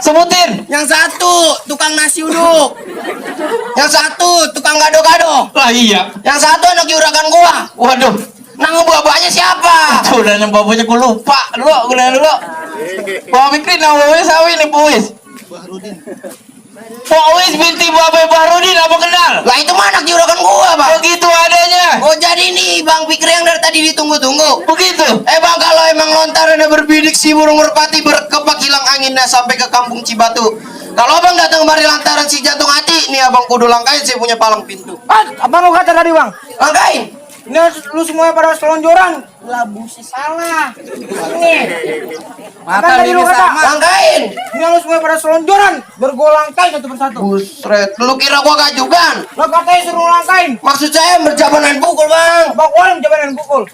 Sebutin. Yang satu tukang nasi uduk. Yang satu tukang gado-gado. Lah iya. Yang satu anak juragan gua. Waduh. Nah ngebuah-buahnya siapa? Tuh udah yang bapaknya gue lupa. Dulu, dulu. Pak Fikri nama bapaknya Sawi nih, Puis. Pak Wis binti Babe Bahrudin, apa kenal? Lah itu mah anak juragan gua, Bang. Begitu adanya. Oh jadi nih Bang Fikri yang dari tadi ditunggu-tunggu. Begitu. Bang, kalau emang lontarannya berbidik si burung merpati berkepak hilang anginnya sampai ke kampung Cibatu. Kalau abang datang kemari lantaran si jantung hati, nih abang kudu langkain, saya punya palang pintu. Abang lu kata tadi, Bang. Langkain. Ini lu semuanya pada selonjoran. Lah busi salah. Nih. Mata tadi ini lu kata. sama. Langkain. Ini lu semuanya pada selonjoran. Bergolangkai satu persatu. Busret, lu kira gua gajugan? Lo katanya suruh langkain. Maksud saya berjabanan pukul, Bang. Bang Walim jabanan pukul.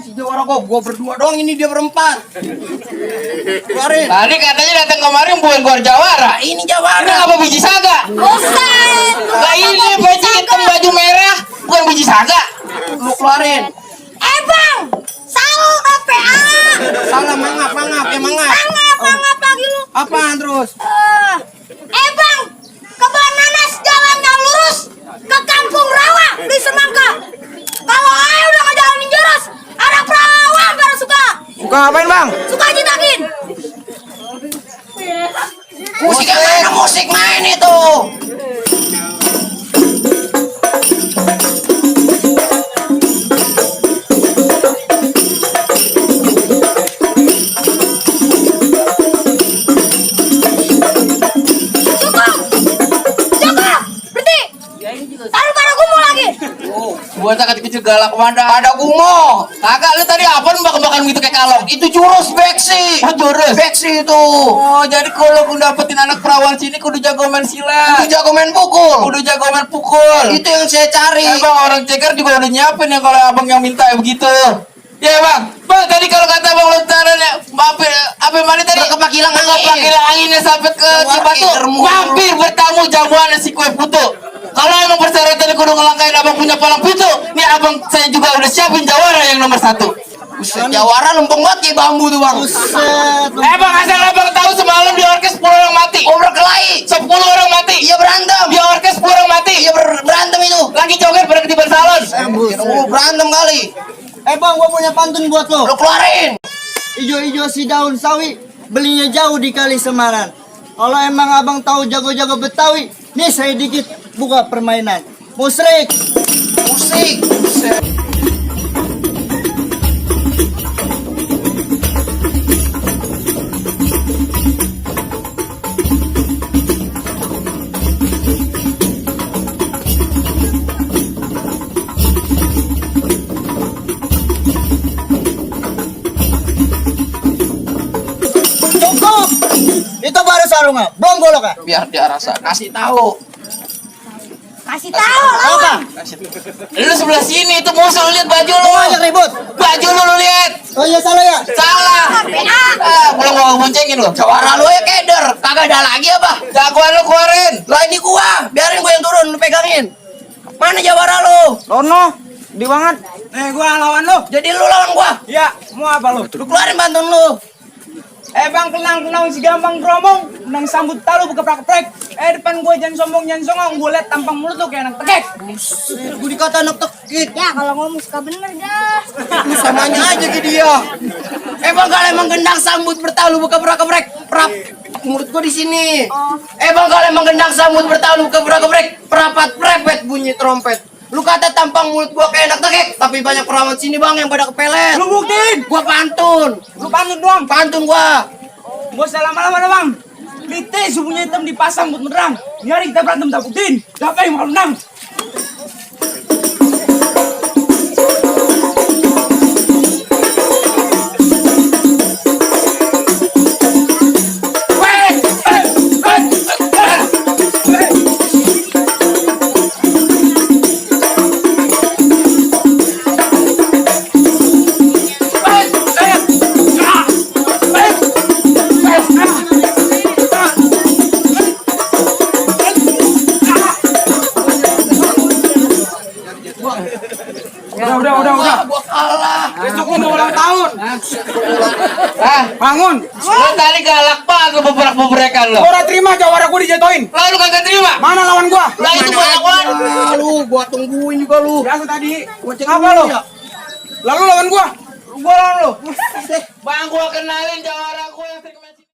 Si Jawara gua berdua doang, ini dia berempat. Keluarin. Tadi katanya datang kemarin bukan gua Jawara. Ini Ini Jawara. apa biji saga? Buset. Lah ini baju hitam baju merah, bukan biji saga. Lu keluarin. Bang, salah PA. Salah mangap, ya mangap. Mangap lagi lu. Apaan terus? Bang, kebun nanas jalannya lurus ke kampung rawa di Semangka. Kalau ayo udah ngejalanin jurus, ada perawan pada suka. Suka ngapain, Bang? Suka jitakin. Musik yang mana? Musik main itu. Cukup, berhenti. Taruh pada gumu lagi. Buat sakit kecil galak mana? Ada gumo. Kagak lu tadi apa makan gitu kayak kalong? Itu jurus beksi. Oh, jurus. Beksi itu. Oh, jadi kalau ku dapetin anak perawan sini kudu jago main silat. Itu jago main pukul. Kudu jago main pukul. Itu yang saya cari. Bang, orang ceker juga udah nyiapin ya kalau abang yang minta ya begitu. Ya bang, tadi kalau kata bang lontaran ya, apa mana tadi? Berkepak hilang angin. Berkepak hilang anginnya sampai ke Cibatu. Mampir bertamu jamuan si kue putu. Kalau emang persyaratan kudu ngelangkain abang punya palang pintu, nih abang saya juga udah siapin Jawara yang nomor 1. Buset, Jawara lempeng banget kayak bambu tuh bang. Bang, asal abang tahu semalam di orkes 10 orang mati. Oh berkelahi. 10 orang mati. Iya berantem. Di orkes 10 orang mati. Iya berantem itu. Lagi joget pada ketiban salon. Berantem kali. Bang, gua punya pantun buat lo. Lo keluarin. Ijo-ijo si daun sawi, belinya jauh di Kali Semaran. Kalau emang abang tahu jago-jago Betawi, nih saya dikit buka permainan. Musrik. Musik. Buset. Cukup. Itu baru sarunga, belum golok ya? Biar dia rasa. Kasih tahu. Kasih tahu lawan. Lu sebelah sini itu musuh, lu lihat baju lu. Banyak ribut. Baju lu lihat. Oh iya salah ya? Salah. Belum mau boncengin lu. Jawara lu ya keder. Kagak ada lagi apa? Jagoan lu keluarin. Lah ini gua. Biarin gua yang turun. Lu pegangin. Mana Jawara lu? Lono, di banget. Gua lawan lu. Jadi lu lawan gua. Iya, mau apa lu? Lu keluarin pantun lu. Bang, kenang si gampang gromong, nang sambut talu buka prak-prek. Depan gue jangan sombong, jangan songong. Gue liat tampang mulut tuh kayak anak tekek. Gua dikata anak tekik. Ya kalau ngomong suka bener dah. Lu samanya aja ke dia. Bang kalau emang gendang sambut bertalu buka geprek prap. Mulut gua di sini. Bang kalau emang gendang sambut bertalu buka geprek perapat prepet bunyi trompet. Lu kata tampang mulut gua kayak anak tekek, tapi banyak perawan sini bang yang pada kepelet. Lu buktiin. Gua pantun. Lu pantun doang. Pantun gua. Gue usah lama-lama dah, Bang. Kita subuhnya hitam dipasang buat menerang. Ini hari kita berantem tak buktiin. Siapa yang mau menang? Udah. Gua kalah. Besok gua mau ulang tahun. Ah, Bangun. lu tadi galak banget lu beberapa pilihan lo. Gua terima jawara gua dijatuhin. Lalu kagak terima. Mana lawan gua? Lah itu banyak banget. Lu, gua tungguin juga lu. Biasa tadi. Gua cek Apa dulu lu? ya. Lalu lawan gua. Gua lawan lu. Bang gua kenalin jawara